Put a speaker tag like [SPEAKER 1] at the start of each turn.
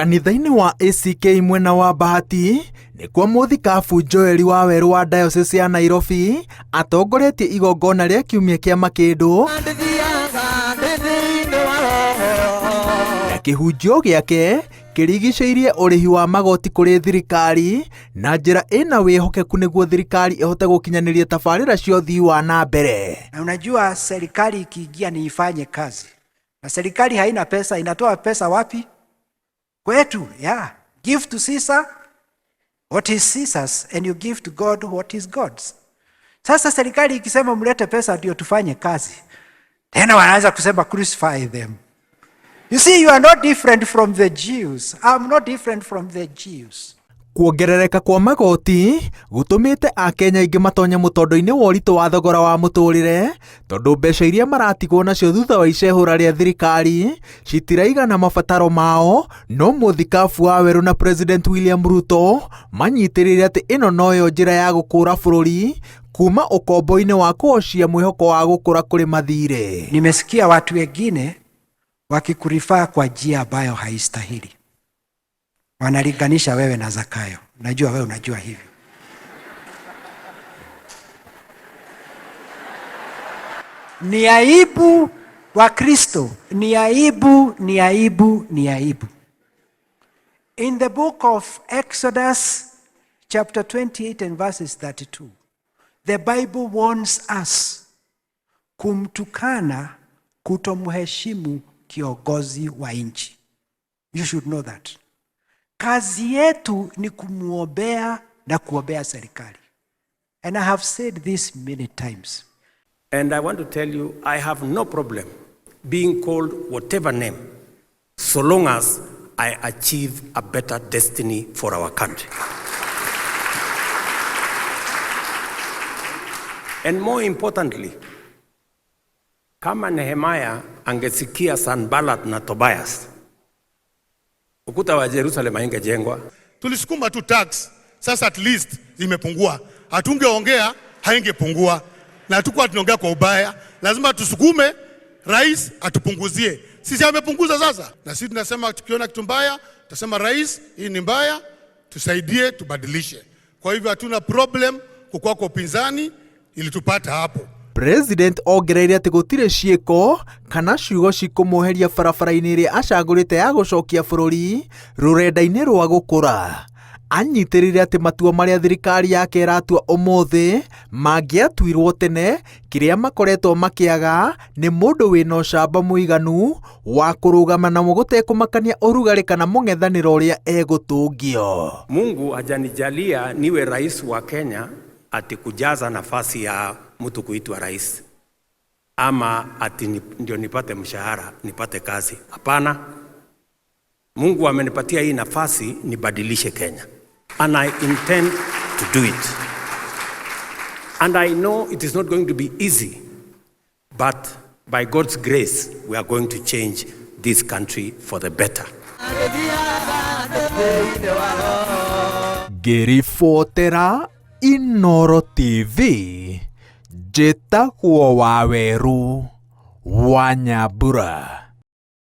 [SPEAKER 1] Kanitha-inĩ wa ACK mwena wa Bahati nĩkuo mũthikabu Joel Wawerũ wa Diocese ya Nairobi atongoretie igongona rĩa kiumia kĩa makĩndũ na kĩhunjio gĩake kĩrigicĩirie ũrĩhi wa magoti kũrĩ thirikari na njĩra ĩna wĩhokeku nĩguo thirikari ĩhote gũkinyanĩria tabarĩra cia ũthii wa na mbere.
[SPEAKER 2] Na unajua serikali ikiingia ni ifanye kazi, na serikali haina pesa, inatoa pesa wapi? Kwetu. Yeah. Give to Caesar what is Caesar's and you give to God what is God's. Sasa serikali ikisema mlete pesa ndio tufanye kazi, tena wanaanza kusema crucify them. You see, you are not different from the Jews. I'm not different from the Jews.
[SPEAKER 1] Kuongerereka kwa magoti gũtũmĩte Akenya aingĩ matonye mũtondo-inĩ wa ũritũ wa thogora wa mũtũrĩre tondũ mbeca iria maratigwo nacio thutha wa icehũra rĩa thirikari citiraigana mabataro mao. No mũthikabu Wawerũ na President William Ruto manyitĩrĩire atĩ ĩno noyo njĩra ya gũkũra bũrũri kuma ũkombo-inĩ wa kũhocia mwĩhoko wa gũkũra kũrĩ mathirĩ.
[SPEAKER 2] Nimesikia watu wengine wakikurifaa kwa njia ambayo haistahili. Wanalinganisha wewe na Zakayo. Najua wewe unajua hivyo. Ni aibu wa Kristo, ni aibu, ni aibu, ni aibu. In the book of Exodus chapter 28 and verses 32, the Bible warns us kumtukana, kutomheshimu kiongozi wa nchi. You should know that. Kazi yetu ni kumuombea na kuombea serikali. And I have said this many times.
[SPEAKER 3] And I want to tell you, I have no problem being called whatever name, so long as I achieve a better destiny for our country. And more importantly, kama Nehemiah angesikia Sanballat na Tobias, ukuta wa Jerusalem haingejengwa.
[SPEAKER 4] Tulisukuma tu tax, sasa at least zimepungua. Hatungeongea haingepungua, na hatukuwa tunaongea kwa ubaya. Lazima tusukume rais atupunguzie. Sisi amepunguza sasa, na sisi tunasema tukiona kitu mbaya tutasema rais, hii ni mbaya, tusaidie tubadilishe. Kwa hivyo hatuna problem kukua kwa upinzani, ilitupata hapo.
[SPEAKER 1] President ongereire atĩ gũtirĩ ciĩko kana ciugo cikũmweheria barabara-inĩ ĩrĩa acagũrĩte ya gũcokia bũrũri rũrenda-inĩ rwa gũkũra. Anyitĩrĩire atĩ matua marĩa thirikari yake ĩratua ũmũthĩ mangĩatuirwo tene, kĩrĩa makoretwo makĩaga nĩ mũndũ wĩna ũcamba mũiganu wa kũrũgama namo gũtekũmakania ũrugarĩ kana mũng'ethanĩro ũrĩa egũtũngio.
[SPEAKER 3] Mungu hajanijalia niwe rais wa Kenya ati kujaza nafasi ya mtu kuitwa rais ama ati ndio nipate mshahara nipate kazi. Hapana, Mungu amenipatia hii nafasi nibadilishe Kenya, and I intend to do it, and I know it is not going to be easy, but by God's grace we are going to change this country for the better.
[SPEAKER 1] Ngĩribotera Inooro TV, njĩtagwo Wawerũ wa Nyambura.